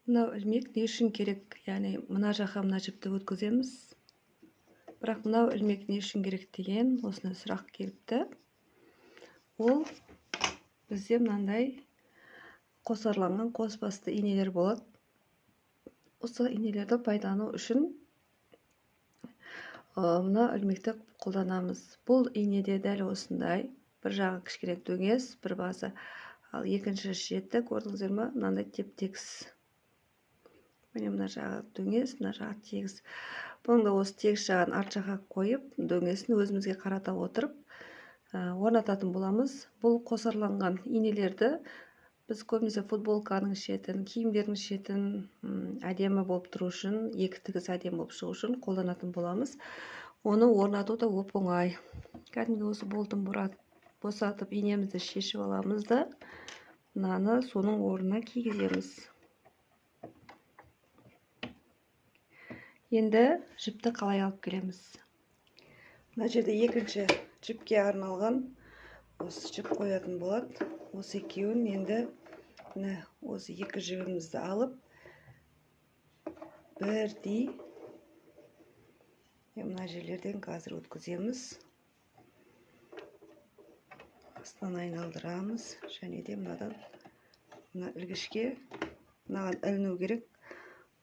Мынау ілмек не үшін керек? Яғни мына жаққа мына жіпті өткіземіз. Бірақ мынау ілмек не үшін керек деген осындай сұрақ келіпті. Ол бізде мынандай қосарланған қосбасты инелер болады. Осы инелерді пайдалану үшін мына ілмекті қолданамыз. Бұл инеде дәл осындай бір жағы кішкене дөңес, бір басы, ал екінші шеті, көрдіңіздер ме, мынандай теп-тегіс. Міне, мына жағы дөңес, мына жағы тегіс. Бұның да осы тегіс жағын арт жаққа қойып, дөңесін өзімізге қарата отырып орнататын боламыз. Бұл қосарланған инелерді біз көбінесе футболканың шетін, киімдердің шетін әдемі болып тұру үшін, екі тігіс әдемі болып шығу үшін қолданатын боламыз. Оны орнату да оп-оңай. Кәдімгі осы болтын босатып, инемізді шешіп аламыз да, мынаны соның орнына кигіземіз. Енді жіпті қалай алып келеміз? Мына жерде екінші жіпке арналған осы жіп қоятын болады. Осы екеуін енді міне осы екі жібімізді алып бірдей мына жерлерден қазір өткіземіз. Астынан айналдырамыз және де мынадан мына ілгішке мынаған іліну керек.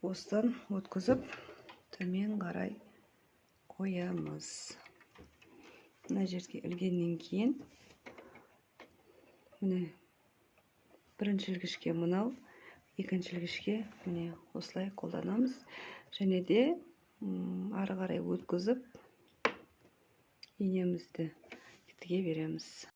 Осыдан өткізіп төмен қарай қоямыз. Мына жерге ілгеннен кейін міне бірінші ілгішке мынау, екінші ілгішке міне осылай қолданамыз. Және де ары қарай өткізіп инемізді тіге береміз.